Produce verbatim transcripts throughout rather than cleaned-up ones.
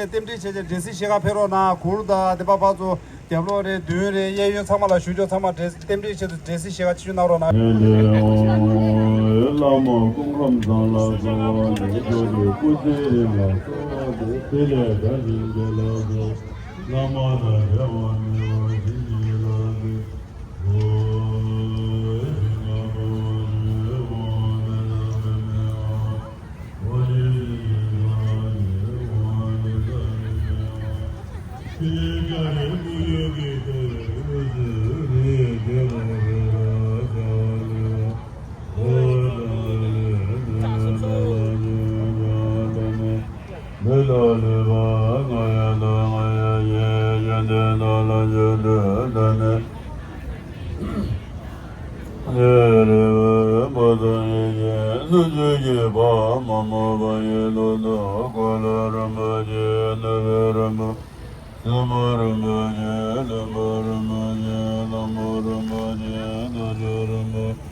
རྟེན་འབྲེལ་བྱས་བྱས་འབྲས་སིལ་ཞལ་ཁ་ཕེབས་རོགས་གནང་། གུར་དང་དེ་པ་ཕར་ཚུར་རྒྱབ་ལོགས་རེད། མདུན་རེད། གཡས་གཡོན་ཚང་མ་ལ་བཞུགས་ཕྱོགས་ཚང་མ་འབྲས་རྟེན་འབྲེལ་ཆེད་དུ་འབྲས་སིལ་ཞལ་ཁ་ཆེ་ཆུང་གནང་རོགས་གནང་། བླ་མ་སྐུ་ཁམས་བཟང་ལ་གསོལ་བ་འདེབས། ཇོ་རིའི་སྐུ་ཚེ་རིང་ལ་གསོལ་བ་འདེབས། དེ་ལས་བདག་གཞན་དགེ་ལ་གསོལ། བླ་མ་དང་འབྲལ་བ་མེད་པར་བྱིན་གྱིས་བརླབ་སྟེ། མི་ལ་ལུས་པ་ང་ཡི་དང་ང་ཡི་ཡོན་ཏན་དང་ལ་འཇུག་འདོད་ནི། ཡེ་རེ་བ་མ་དང་ཡེ་ཡེ་ནུ་ཇུ་ཡེ་བ་མ་མོ་བ་ཡེ་ལོ་ནུ་ཀོ་ལ་རིན་པོ་ཆེ་ནུ་བེ་རིན་པོ། སྲས་མོ་རིན་པོ་ཆེ། ལྷུན་པོ་རིན་པོ་ཆེ། ལྷ་མོ་རིན་པོ་ཆེ། རྡོ་རྗེ་རིན་པོ་ཆེ།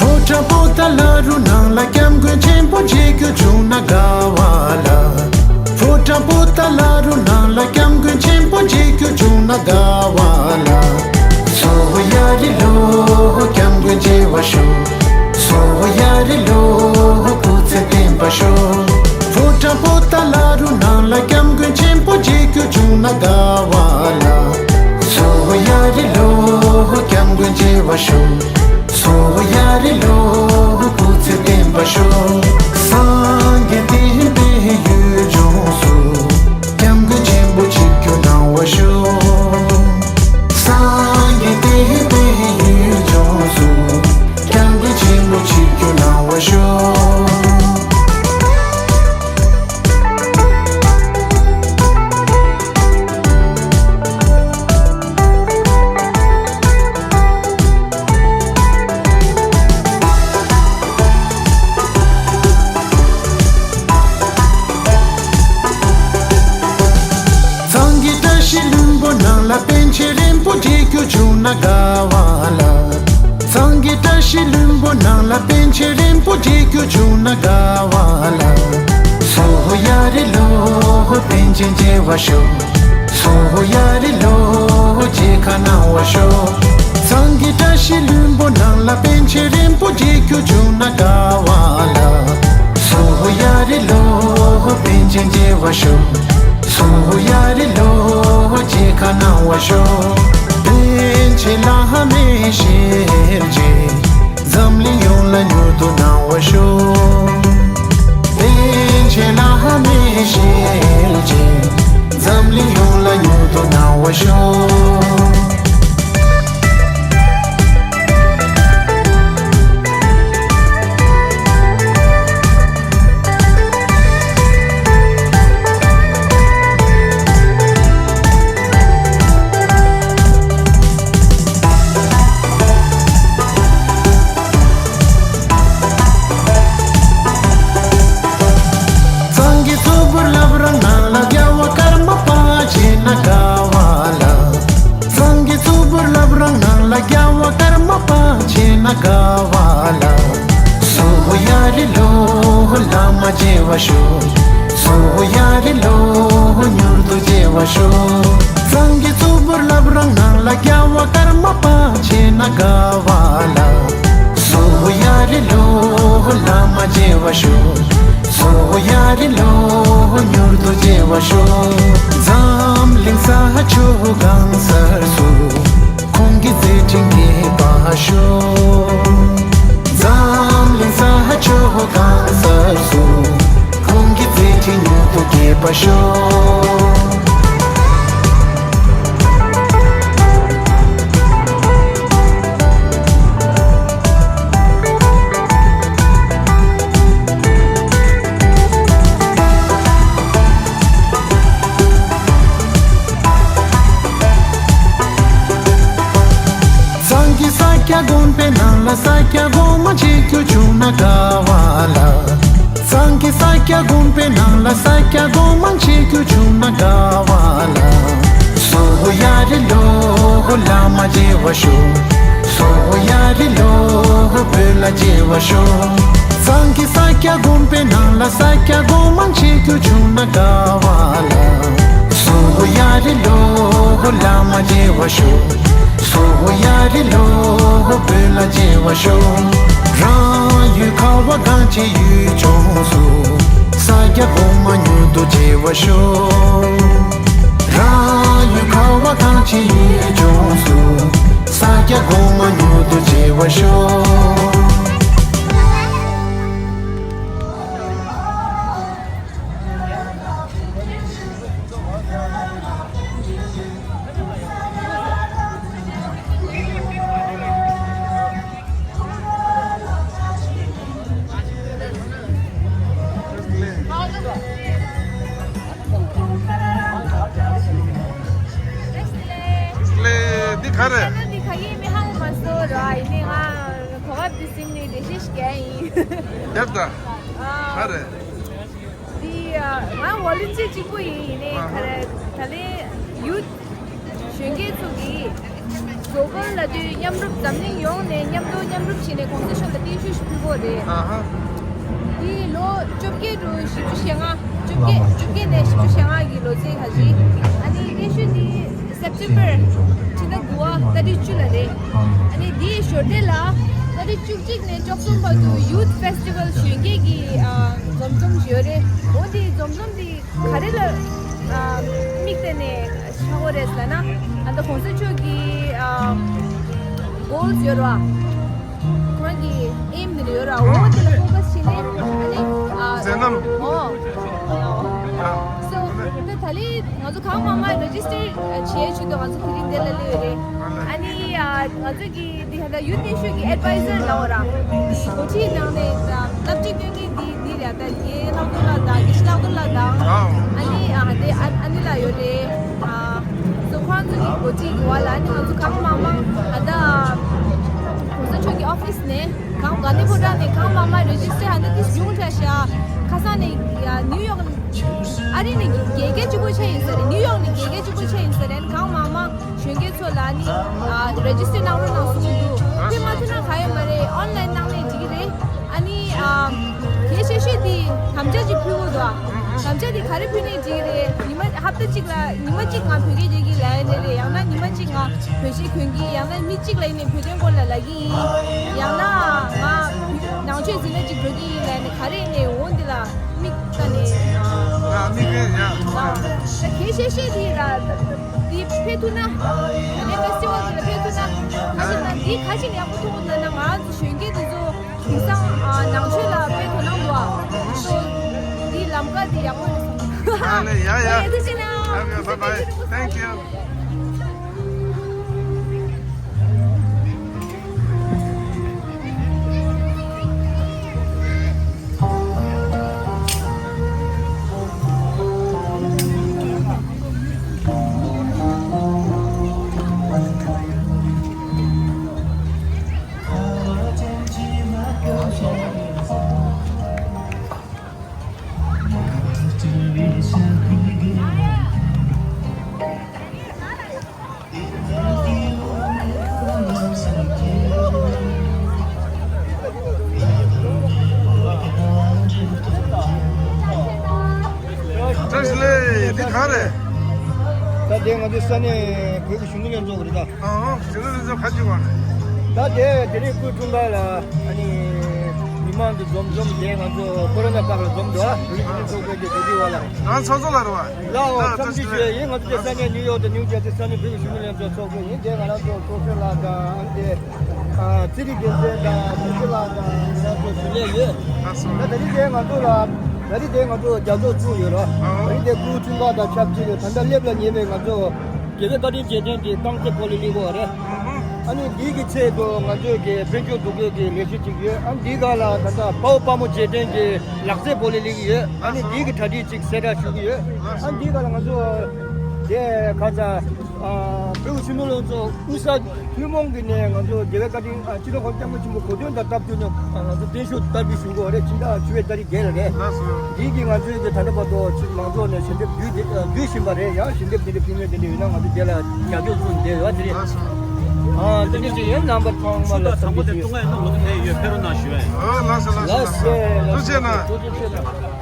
ཕོ་བྲང་པོ་ཏཱ་ལ་རུ་ནང་ལ་སྐྱབས་མགོན་ཆེན་པོ་མཇལ་རྒྱུ་བྱུང་ན་དགའ་བ་ལ། ཕོ་བྲང་པོ་ཏཱ་ལ་རུ་ནང་ལ་སྐྱབས་མགོན་ཆེན་པོ་མཇལ་རྒྱུ་བྱུང་ན་དགའ་བ་ལ། སོ་ཧོ་ཡ་རི་ལོ་སྐྱབས་མགོན་མཇལ་བར་ཤོག་སོ་ཧོ་ཡ་རི་ལོ་སྐུ་ཚེ་བརྟན་པར་ཤོག་ཕོ་བྲང་པོ་ཏཱ་ལ་རུ་ནང་ལ་སྐྱབས་མགོན་ཆེན་པོ་མཇལ་རྒྱུ་བྱུང་ན་དགའ་བ་ལ། སོ་ཧོ་ཡ་རི་ལོ་སྐྱབས་མགོན་མཇལ་བར་ཤོག་སོ་ཧོ་ཡ་རི་ལོ་སྐུ་ཚེ་བརྟན་པར་ཤོག་སངས་རྒྱས་བསྟན་པའི་ཡུལ་ལྗོངས་སུ། སྐྱབས་མགོན་ཆེན་པོ་མཇལ་རྒྱུ་གནང་བར་ཤོག་སངས་རྒྱས་བསྟན་པའི་ཡུལ་ལྗོངས་སུ། སྐྱབས་མགོན་ཆེན་པོ་མཇལ་རྒྱུ་གནང་བར་ཤོག་གཙང་གི་བཀྲ་ཤིས་ལྷུན་པོ་ནང་ལ་པཎ་ཆེན་རིན་པོ་མཇལ་རྒྱུ་བྱུང་ན་དགའ་བ་ལ། གཙང་གི་བཀྲ་ཤིས་ལྷུན་པོ་ནང་ལ་པཎ་ཆེན་རིན་པོ་མཇལ་རྒྱུ་བྱུང་ན་དགའ་བ་ལ། སོ་ཧོ་ཡ་རི་ལོ་ཧོ་པཎ་ཆེན་མཇལ་བར་ཤོག་སོ་ཧོ་ཡ་རི་ལོ་ཧོ་མཇལ་ཁ་གནང་བར་ཤོག་གཙང་གི་བཀྲ་ཤིས་ལྷུན་པོ་ནང་ལ་པཎ་ཆེན་རིན་པོ་མཇལ་རྒྱུ་བྱུང་ན་དགའ་བ་ལ། སོ་ཧོ་ཡ་རི་ལོ་ཧོ་པཎ་ཆེན་མཇལ་བར་ཤོག་སོ་ཧོ་ཡ་རི་ལོ་ཧོ་མཇལ་ཁ་གནང་བར་ཤོག་པཎ་ཆེན་བླ་མའི་ཞབས་ དགའ་བ་ལ། སོ་ཡ་རི་ལོ་བླ་མ་མཇལ་བར་ཤོག་སོ་ཡ་རི་ལོ་མྱུར་དུ་མཇལ་བར་ཤོག་སངས་རྒྱས་གཙུག་པུར་བསླབ་རང་ནང་ལ་རྒྱལ་བ་ཀརྨ་པ་མཇལ་ན་དགའ་བ་ལ། སོ་ཡ་རི་ལོ་བླ་མ་མཇལ་བར་ཤོག་སོ་ཡ་རི་ལོ་མྱུར་དུ་མཇལ་བར་ཤོག་འཛམ་གླིང་ས་ཕྱོགས་གང་སར་སུ། ཁོང་གི་མཛད་འཕྲིན་རྒྱས་པར་ཤོག་འཛམ་གླིང་ས་ཕྱོགས་གང་སར་སུ། ཁོང་གི་མཛད་འཕྲིན་མྱུར་དུ་རྒྱས་པར་ཤོག་སངས་རྒྱས་ས་སྐྱ་དགོན་པའི་ནང་ལ་ས་སྐྱ་སྒོ་མང་མཇལ་རྒྱུ་བྱུང་ན་དགའ་བ་ལ། སངས་རྒྱས་ས་སྐྱ་དགོན་པའི་ནང་ལ་ས་སྐྱ་སྒོ་མང་མཇལ་རྒྱུ་བྱུང་ན་དགའ་བ་ལ། སོ་ཡ་རི་ལོ་བླ་མ་མཇལ་བར་ཤོག་སོ་ཡ་རི་ལོ་བོད་ལ་མཇལ་བར་ཤོག་སངས་རྒྱས་ས་སྐྱ་དགོན་པའི་ནང་ལ་ས་སྐྱ་སྒོ་མང་མཇལ་རྒྱུ་བྱུང་ན་དགའ་བ་ལ། སོ་ཡ་རི་ལོ་བླ་མ་མཇལ་བར་ཤོག་སོ་ཡ་རི་ལོ་བོད་ལ་མཇལ་བར་ཤོག་རང་ཡུལ་ཁ་བ་གངས་ཅན་ཡུལ་ལྗོངས་སུ། ས་སྐྱ་སྒོ་མང་མྱུར་དུ་མཇལ་བར་ཤོག་རང་ཡུལ་ཁ་བ་གངས་ཅན་ཡུལ་ལྗོངས་སུ། ས་སྐྱ་སྒོ་མང་མྱུར་དུ་མཇལ་བར་ཤོག་ལེ། འདི་ག་རེད། འདི་ག་ཡིན་མི་ཧ་གོ་མ་སོང་ར། ཡིན་ནའི་ང་གོ་སྐབས་འདི་ཟིན་ནས་འགྲེལ་བཤད་ཞིག་རྒྱག་ཡིན། རྒྱབ་ད། ཨ། ག་རེད། འདི་ཨ། ང་ཝོ་ལུན་ཊི་ཡར་གཅིག་པུ་ཡིན། ཡིན་ནའི་ག་རེ། ད་ལན་ཡུཐ་གཞོན་སྐྱེས་ཚོ་གིས་གློ་བལ་ལ་དུས་མཉམ་རུབ་འཛམ་གླིང་ཡོངས་ནས་མཉམ་དུ་མཉམ་རུབ་བྱས་ནས་གོང་ས་མཆོག་ལ་བརྟན་བཞུགས་ཤིག་ཕུལ་དགོས་རེད། ཨ་ཧ། འདི་ལོ་བཅོ་བརྒྱད་དུ་བཞི་བཅུ་ཞེ་ལྔ། བཅོ་བརྒྱད། བཅོ་བརྒྱད་ནས་བཞི་བཅུ་ཞེ་ལྔ་གི་ལོ་ཚད་ཁ་ཅིག་ཨ་ནི་བརྟན་བཞུགས་འདི་སེབ་ཊེམ་པར་ཕྱི་ཟླ་དགུ་པ་ཏ་རིག་བཅུ་ལ་རེད། ཨ་ནི་འདིའི་ཞོར་དེ་ལ་ཏ་རིག་བཅུ་གཅིག་ནས་བཅུ་གསུམ་བར་དུ་ཡུཐ་ཕེ་སི་ཊི་ཝལ་གཞོན་སྐྱེས་ཀྱི་ཨ་འཛོམས་འཛོམས་ཡོད་རེད། འོ་འདི་འཛོམས་འཛོམས་འདི་ག་རེ་ལ་ཨ་དམིགས་བསྟན་ནས་ཆགས་ཡོད་རེད་ཟེར་ན། ཨ་ད་གོང་ས་མཆོག་གི་ཨ་གོལ་སི་ཡོད་རེད་བ། ཁོང་གི་ཨེམ་དེ་ཡོད་ར། འོ་དེ་ལ་ཕོ་ཀ་སི་བྱས་ནས་ཨ་ནི་ཨ་མཛད་རྣམ། ཨོ། སོ་ད་ད་ལན་ང་ཚོ་གང་མང་མང་རེ་ཇི་སི་ཊར་བྱས་ཆེད་དུ་ང་ཚོ་དེ་རིང་འདི་ལ་སླེབས་ཡོད་རེད། ཨ་ནི་ཨ་ང་ཚོ་གི་འདི་ཧ་ད་ཡུཐ་སྟེང་ཤོད་ཀྱི་ཨེཌ་ཝའི་ཟར་ལ་འོ་ར། འདི་འགོ་ཁྲིད་ནང་ནས་ད་སློབ་ཁྲིད་སྟོན་མཁན་འདི་འདི་རེད། ད་རྒན་ལྷག་རྡོར་ལགས་དང་དགེ་བཤེས་ལྷག་རྡོར་ལགས་དང་། ཨ་ནི་ཨ་དེ་ཨ་ཨ་ནི་ལགས་ཡོད་རེད། ཨ་སོ་ཁོང་ཚོ་གི་འགོ་ཁྲིད་ཀྱི་འོག་ལ་ཨ་ནི་ང་ཚོ་གང་མང་མང་ད་ལྟ་གོང་ས་མཆོག་གི་ཨོ་ཕི་སི་ནས་གང་ག་ནས་ཕོ་བྲང་ནས་གང་མང་མང་རེ་ཇི་སི་ཊར་ཧ་ད་ཏིས་ཡོང་ཐལ་ཤག་ཁ་སང་ནས་ཡ་ནིའུ་ཡོག་ཨ་རི་ནས་རྒྱལ་རྒྱལ་གཅིག་པོ་ཆགས་ཡིན་ས་རེད། ནིའུ་ཡོག་ནས་རྒྱལ་རྒྱལ་གཅིག་པོ་ཆགས་ཡིན་ས་རེད། གང་མང་མང་གཞོན་སྐྱེས་ཚོ་ལ་ནི་ཨ་རེ་ཇི་སི་ཊར་གནང་རོགས་གནང་གསུང་གི་འདུག་ཕེབས་མ་ཐུབ་ན་ག་ཡོད་མ་རེད། ཨོན་ལའིན་གནང་ནས་འགྲིག་གི་རེད། ཨ་ནི་ཨ་གལ་ཆེ་ཤོས་དེ་དམ་བཅའ་ཅིག་ཕུལ་དགོས་འདུག་དམ་བཅའ་དེ་ག་རེ་ཕུལ་ནས་འགྲིག་གི་རེད། ཉི་མ་ཧབ་ཏ་གཅིག་ལ་ཉི་མ་གཅིག་ང་བོད་སྐད་རྒྱག་གི་ལབ་ཡ་ནི་རེད། ཡང་ན་ཉི་མ་གཅིག་ང་བོད་གཞས་གོན་གི། ཡང་ན་མི་གཅིག་ལ་ཡིན་ནའི་བོད་དོན་སྐོར་ལ་ལབ་གི་ཡིན། ཡང་ན་ང་ནང་ཆོས་འཛིན་གྲྭ་གཅིག་འགྲོ་གི་ཡིན་ལབ་ནས་ག་རེ་ཡིན་ནའི་འོ་འདི་ལ་མིག་ལྟ་ནས། ང་མིག་ལྟ་ཡ། ད་གལ་ཆེ་ཤོས་དེ་ལ་དེ་ཕེབས་ཐུབ་ན། ཨ་ནི་ཕེ་སི་ཊི་ཝལ་དེ་ལ་ཕེབས་ཐུབ་ན། ག་ཞིག་ན་འདི་ག་ཞིག་ཡག་པོ་མཐོང་ན་ང་ཚོ་གཞོན་སྐྱེས་དེ་ཚོ་དེང་སང་ཨ་ནང་ཆོས་ལ་དཔེ་དོ་སྣང་འདུག་ཨ། སོ་འདི་ལམ་ཀ་འདི་ཡག་པོ་རེད་བསམ། ཨ་ལེ་ཡ་ཡ། ཨེ་ཐུགས་རྗེ་གནང་། ཨ་ལེ་bye bye. Thank you. ང་ཚོ་ས་གནས་བོད་ཀྱི་གཞོན་ནུ་ལྷན་ཚོགས་རེད་ད། ཨང་། གཞོན་ནུ་ལྷན་ཚོགས་ག་ཅིག་བ། ད་དེ་དེ་རིང་སྐུ་འཁྲུངས་སྐར་ལ་ཨ་ནི་མི་མང་དུ་འཛོམས་འཛོམས་དེ་ང་ཚོ་ཀོ་རོ་ན་སྐབས་ལ་འཛོམས་འདུག་ཨ། བོད་ཀྱི་གཞོན་ནུ་ཚོགས་པའི་གི་དེ་དུས་བ་ལ། རང་ཚོགས་གཙོ་ལ་རེད་བ། ལའོ་ལའོ་འཚམས་འདྲི་ཞུ་ཡ་ཡིན། ང་ཚོ་དེ་ས་གནས་ནིའུ་ཡོག་དང་ནིའུ་ཇར་སི་ས་གནས་བོད་ཀྱི་གཞོན་ནུ་ལྷན་ཚོགས་ཚོགས་པ་ཡིན། དེ་ང་རང་ཚོ་ཚོགས་གཙོ་ལགས་དང་ཨ་ནི་དེ་ཨ་ཚེ་རིང་རྒྱལ་མཚན་དང་ཚེ་རིང་ལགས་དང་ང་ཚོ་དེ་ནས་ཡོད། ད་ད་རིང་དེ་ང་ཚོ་ལ་ད་རིང་དེ་ང་ཚོ་རྒྱབ་སྐྱོར་ཚུགས་ཡོད་ར། ད་རིང་དེ་སྐུ་འཁྲུངས་སྐར་དང་ཆབས་ཅིག་ད་ལྟ་སླེབས་ལ་ཉེ་བའི་ང་ཚོ་རྒྱལ་བའི་བཀའ་དྲིན་རྗེས་དྲན་གྱི་རྐང་རྩེད་སྤོ་ལོ་ལིག་བ་རེད། ཨ་ནི་འདི་གི་ཆེད་དུ་ང་ཚོས་ཀྱི་དཔལ་འབྱོར་བསྡུ་སྐྱེལ་གྱི་ལས་གཞི་ཅིག་ཡོད། ཨ་འདི་ག་ལ་ད་ལྟ་དཔའ་བོ་དཔའ་མོ་རྗེས་དྲན་གྱི་ལག་རྩེད་སྤོ་ལོ་ལིག་ཡོད། ཨ་ནི་འདི་གི་གྲ་སྒྲིག་ཅིག་གསལ་བསྒྲགས་ཞུ་གི་ཡོད། ཨ་འདི་ག་ལ་ང་ཚོ་དེ་ག་ཚ་བོད་ཀྱི་གཞོན་ནུ་ལྷན་ཚོགས་དབུས་ས་ཐུན་མོང་གི་ནས་ང་ཚོ་རྒྱལ་བའི་བཀའ་དྲིན་ཨ་སྤྱི་ནོར་༸གོང་ས་༸སྐྱབས་མགོན་ཆེན་པོ་གོ་སྟོན་དང་སྟབས་བསྟུན་ནས་ང་ཚོ་བརྟན་བཞུགས་བསྟར་འབུལ་ཞུ་དགོས་རེད། ཕྱི་ཟླ་བཅུ་པའི་ཏ་རིག་བརྒྱད་ལ་རེད། ལགས་སོ། འདི་གིས་ང་ཚོའི་གི་ད་ལྟ་བར་དུ་ཕྱི་མང་ཚོགས་ནས་ཞལ་འདེབས་བསྡུས་བསྡུས་བཞིན་པ་རེད། ཡང་ཞལ་འདེབས་འདི་འདྲ་ཕུལ་མཁན་དེ་འདྲ་ཡོད་ན་ང་ཚོ་དེ་ལ་རྒྱབ་སྐྱོར་ཚུལ་འདི་ཡོད་དེ་རེད། ལགས་སོ། ཨ་དེ་འདྲ་ཅིག་ཡིན། རྣམ་པ་ཚང་མ་ལ་འཚམས་འདྲི་ཞུ། ཨོ་ལགས་སོ་ལགས་སོ་ལགས་སོ། ཐུགས་རྗེ་གནང་། ཐུགས་རྗེ་ཆེ་གནང་།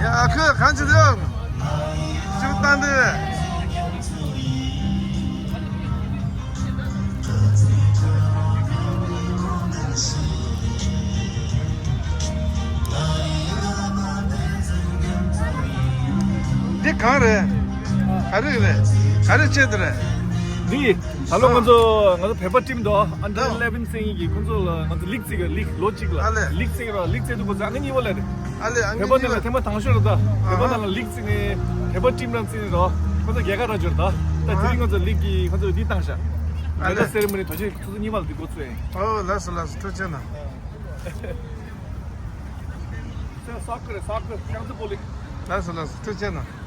ཡ་ཁོས་གང་བྱེད་དོ། ཅུ་བཏང་དུས། འདི་གང་རེད། ག་རེ་རེད། ག་རེ་བྱེད་དུ་རེད། འདི། ད་ལོ་ང་ཚོ་ང་ཚོ་བོད་པ་ཊིམ་དོ་ཨན་ཌར་ཨ་ཨི་ལེ་ཝེན་སེང་གི་ཁོང་ཚོ་ལ་ང་ཚོ་ལིག་རྩེད་གི་ལིག་ལོ་གཅིག་ལ་ཨ་ལེ། ལིག་རྩེད་རོ་ལིག་རྩེད་དུ་ཁོ་ཚོ་ཨ་ནི་གཉིས་པ་ལ་རེད། ཨ་ལེ། ཨ་ནི་བོད་པ་གཉིས་ནང་ལ་པ། ཐེངས་མ་དང་ཤོས་རེད་ད། བོད་པ་ནང་ལ་ལིག་རྩེད་ནི་བོད་པ་ཊིམ་རང་རྩེད་ནི་རོ། ཁོ་ཚོ་རྒྱལ་ཁ་རང་འབྱོར་ད། ད་དེ་རིང་ང་ཚོ་ལིག་གི་ཁོ་ཚོ་འདི་བཏང་ཤག་ཨ་ལེ། ཌི་ནར་སེ་རི་མོ་ནི་དོ་ཆེ་ཁོ་ཚོ་གཉིས་པ་ལ་འདི་འགོ་ཚུགས་ཡིན། ཨོ་ལགས་སོ་ལགས་སོ། ཐུགས་རྗེ་གནང་། ས་ས་ཀི་རེད་ས་ཀི་རྐང་རྩེད་སྤོ་ལོ། ལགས་སོ་ལགས་སོ། ཐུགས་རྗེ་གནང་།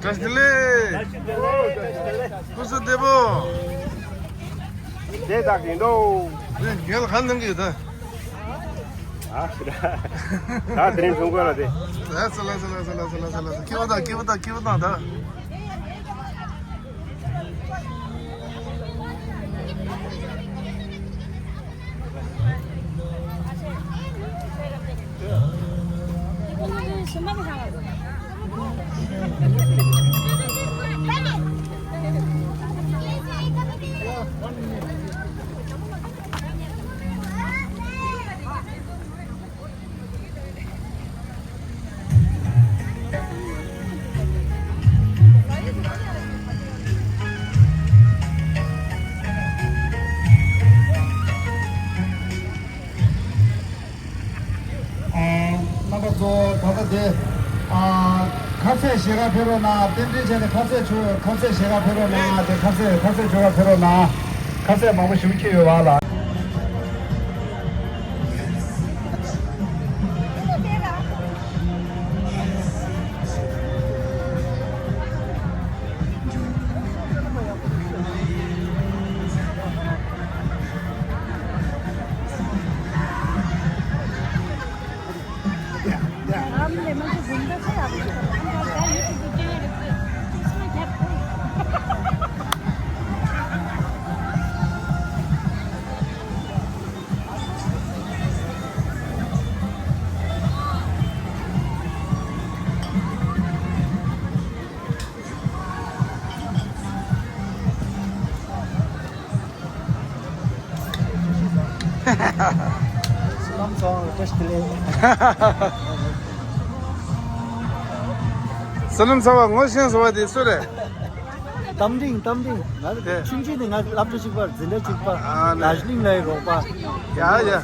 བཀྲ་ཤིས་བདེ་ལེགས། སྐུ་གཟུགས་བདེ་པོ། དེ་དག་ཡིན་འགྲོ། ངས་ལ་ག་གནང་གི་ཡོད་ད། ཨ་ཤི་ར། ད་དེ་རིང་བྱུང་དགོས་ལ་དེ། ལགས་སོ་ལགས་སོ། སྐྱིད་པོ་དང་སྐྱིད་པོ་དང་སྐྱིད་པོ་དང་ད། རྣམ་པ་ཚོ་ད་ལྟ་དེ། ཁ་ཟས་ཞལ་ཁ་ཕེབས་རོགས་གནང་། རྟེན་འབྲེལ་བྱས་ནས་ཁ་ཟས་མཆོད། ཁ་ཟས་ཞལ་ཁ་ཕེབས་རོགས་གནང་། དེ་ཁ་ཟས་ཁ་ཟས་མཆོད་ག་ཕེབས་རོགས་གནང་། ཁ་ཟས་མང་པོ་ཞིག་ཁྱེར་ཡོད་པ་ལ། བསོད་ནམས་ཚང་བ་བཀྲ་ཤིས་བདེ་ལེགས། བསོད་ནམས་ཚང་བ་ངོ་ཤེས་སོང་བ་དེ་སུ་རེད། རྟ་མགྲིན། རྟ་མགྲིན། ང་དེ། ཆུང་ཆུང་ནས་ང་སློབ་གྲྭ་གཅིག་པ། འཛིན་གྲྭ་གཅིག་པ། ཨ་ནི། དར་ཇི་ལིང་ལ་ཡི་རོགས་པ། ཡ་ཡ། ཡ།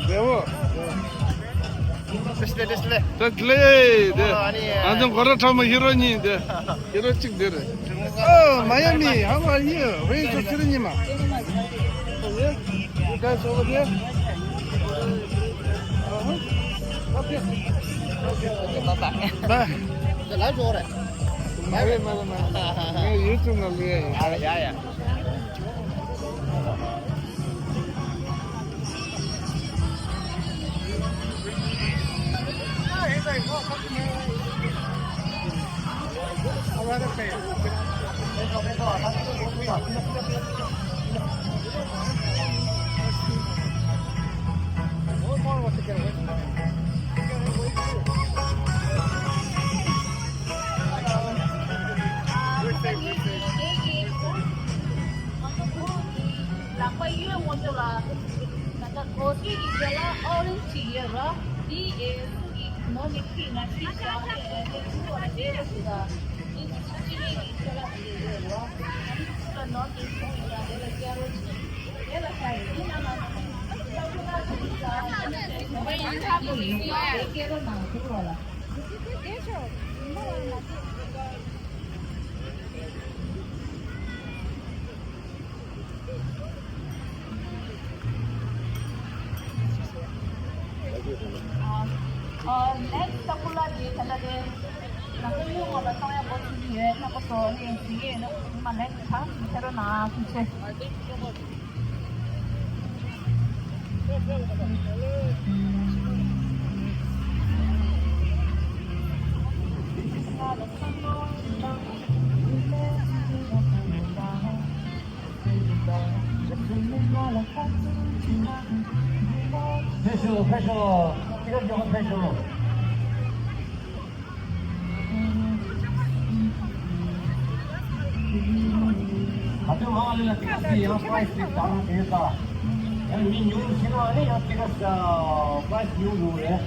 འདྲ་བོ། བཀྲ་ཤིས་བདེ་ལེགས། བཀྲ་ཤིས་བདེ་ལེགས། དེ། ཨ་ནི། ང་ཚོ་གོ་ར་ཁྲ་མོ་ཧི་རོ་གཉིས་དེ། ཧི་རོ་གཅིག་འདིར། Oh, Miami, how are you? Where is the city, Nima? Oh, yeah? You guys over there? Uh-huh. Okay. Okay. Bye. Bye. Bye, bye, bye. Yeah, you too, my dear. Yeah, yeah. ལག་པ་གཡོན་ངོ་ཚོ་ལ། ད་ལྟ་གོ་སྒྲིག་གི་རྗེས་ལ་ཨོ་རེན་ཇི་ཡོད་ར། འདི་ཨེ་སུ་གི་ནོར་ནི་ཁི་ང་ཤི་ཤ་ཨེ་ཨེ་སུ་བ་ལ་ཏེ་ར་སུ་ད། འདི་ནི་སུ་ཅི་ནི་གི་ཁྱོད་ལ་འདི་ཡོད་ར། ཨ་ནི་སུ་ལ་ནོར་ནི་ཁོང་ཡོད་ན་དེ་ལ་སྐྱ་རོ་ཅི་དེ་ལ་ཤ་ཡི་ནི་ན་ན་ན་ནི་ཨ་ནི་ཤ་ཁོ་ན་ཁོ་ནི་ཤ་ཨ་ནི་ཤ་ཁོ་ནི་ཤ་དེ་སྐྱེ་རོ་ན་ཁོ་བ་ལ། ཨ། ཨ། ནེགསི་ཊི་ད་ཀུ་ལ་དེ་ད་ལྟ་དེ་ང་ཚོ་གཡུ་ངོ་ལ་གཏོང་ཡག་པོ་བྱེད་ཀྱི་ཡོད། ལྷག་པར་དུ་ཨ་ནི་དེ་གས་ནི་མ་ལེགས་ཐང་མི་ཁྱེར་རོ་ན་ཐུགས་རྗེ་ཆེ། ཕེབས་ཤོག་ཕེབས་ཤོག་སྤྱི་ཁྱབ་མགྱོགས་པོ་ཕེབས་ཤོག་ད་དུང་མང་ལ་ལ་ཏི་ཀ་སི་ཡང་པ་རའི་སི་ཏི་དང་དེ་ད་ཡང་མི་ཉུང་ཕྱིན་ན་ནི་ཡང་ཏི་ཀ་སི་པ་རའི་སི་ཉུང་འགྲོ་རེད།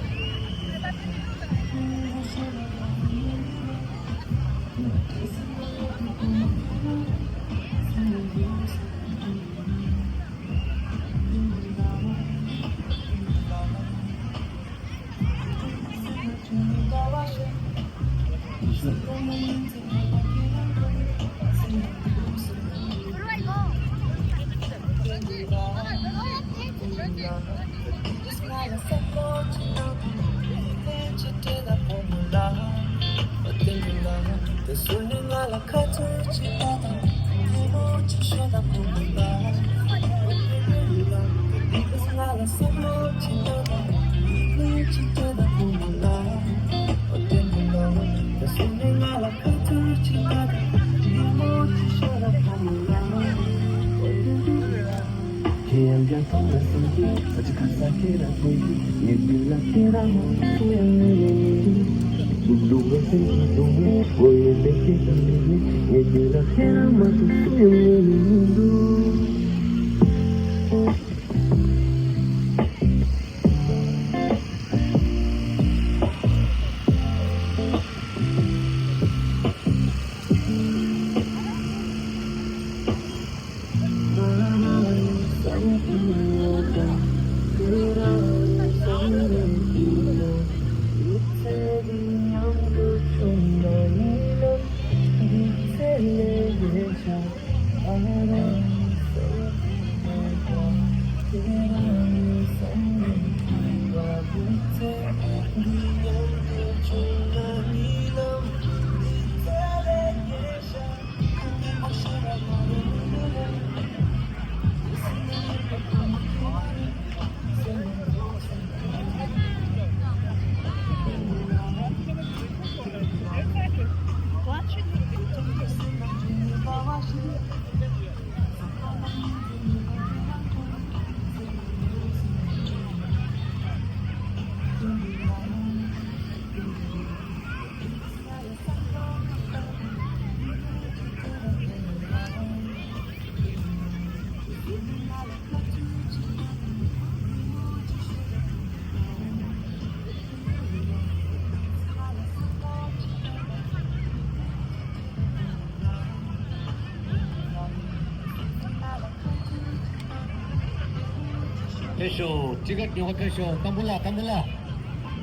ཕེབས་ཤོག་སྤྲི་དཀར་ཉོ་ག་ཕེབས་ཤོག་སྐམ་པོ་ལགས། སྐམ་པོ་ལགས།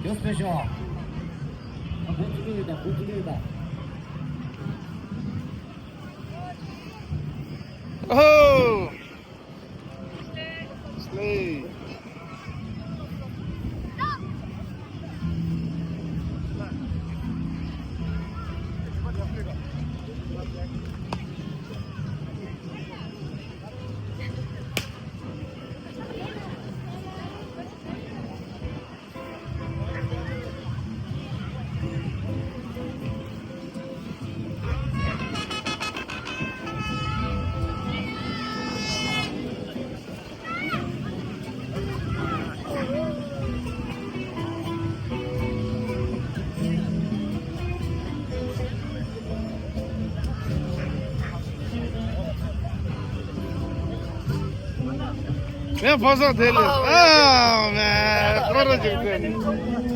མགྱོགས་ཕེབས་ཤོག་ཨ། འགོ་བཙུགས་ཀྱི་ཡོད་ད། འགོ་བཙུགས་ཀྱི་ཡོད་ད། ཨོ། Slay. ངས་ཕོ་སོགས་དེ་ལས། ཨ་མེ། ཁོ་ར་ཅིག་ཟེར་ནས།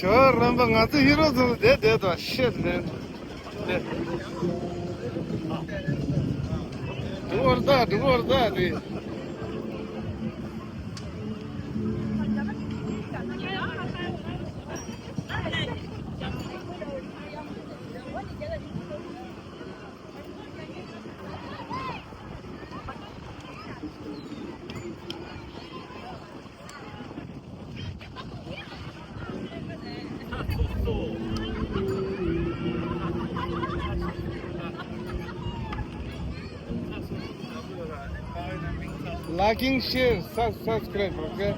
ཇོ་རམ་པ། ང་ཚོ་ཧི་རོ་ཚོ་བསྡད་བསྡད་དང་ཤེད་ལེན། འགྲོ་བར་ད། འགྲོ་བར་ད་དེ། Liking, share, sub- subscribe, okay?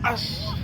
ཨ་ཤ།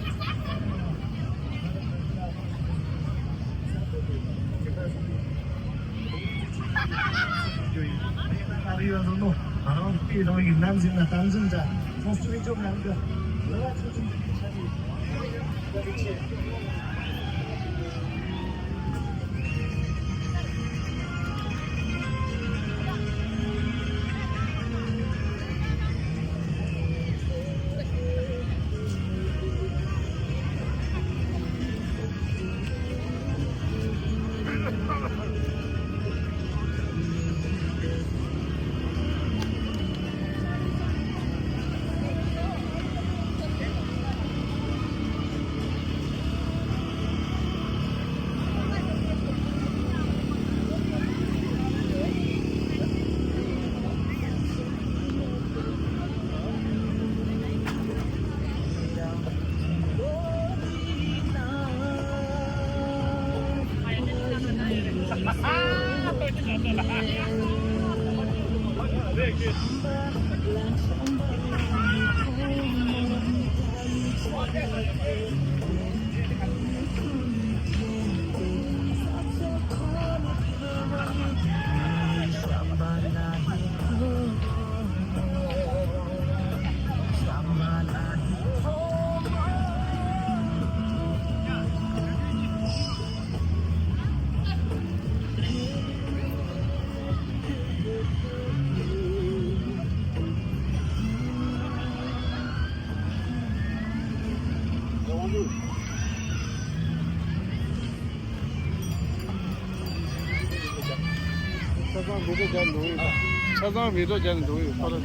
ཆ་ཚང་བི་ཌིའོ་རྒྱག་འགྲོ་གི་ཡོད། ཆ་ཚང་བི་ཌིའོ་རྒྱག་འགྲོ་གི་ཡོད། ཁོ་རང་།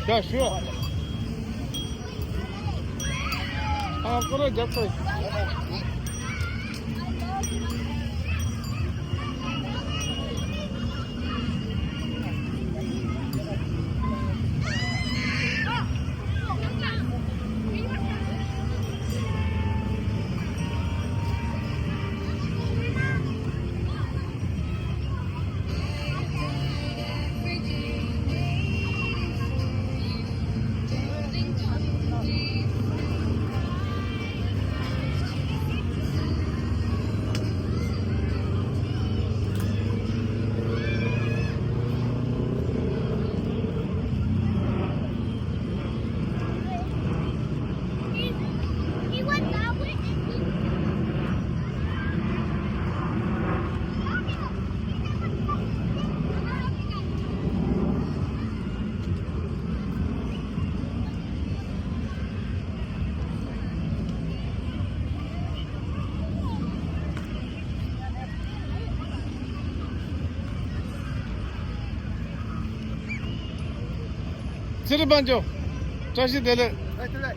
ཡ་ཞུ། ཨ་ཁོ་རང་རྒྱག་པ། ཚེ་རིང་དཔལ་འབྱོར། བཀྲ་ཤིས་བདེ་ལེགས། ཨ་ལྟོས་ལེ།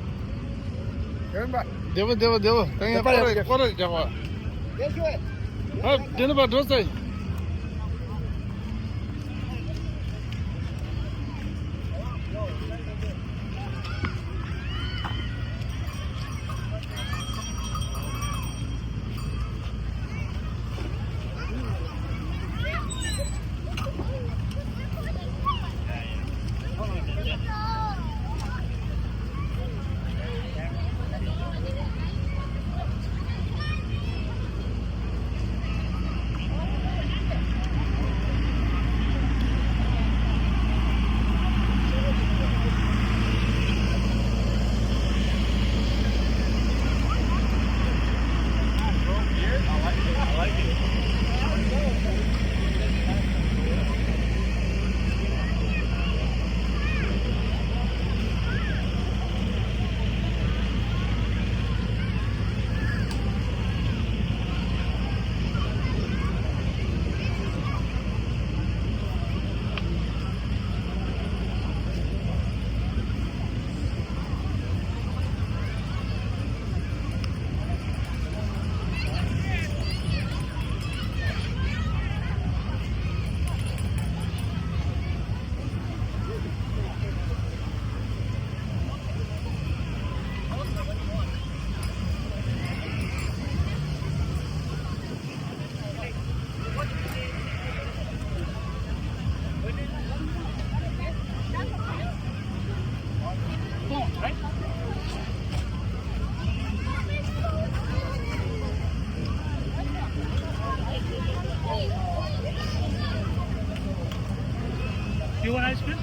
ཡོན་པ། བདེ་པོ་བདེ་པོ་བདེ་པོ། ད་ཡང་སྐོར་ར་སྐོར་ར་རྒྱག་པ། ཡེ་ཤོད། ཨ་དེ་ནི་པ་འགྲོ་ས་ཡིན། You want ice cream?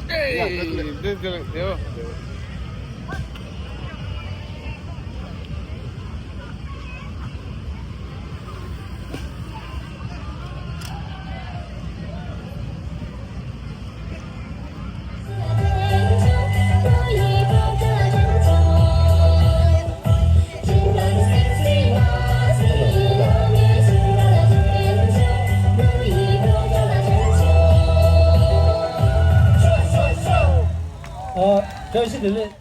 Hey, this is the ཨ། བཀྲ་ཤིས་བདེ་ལེགས།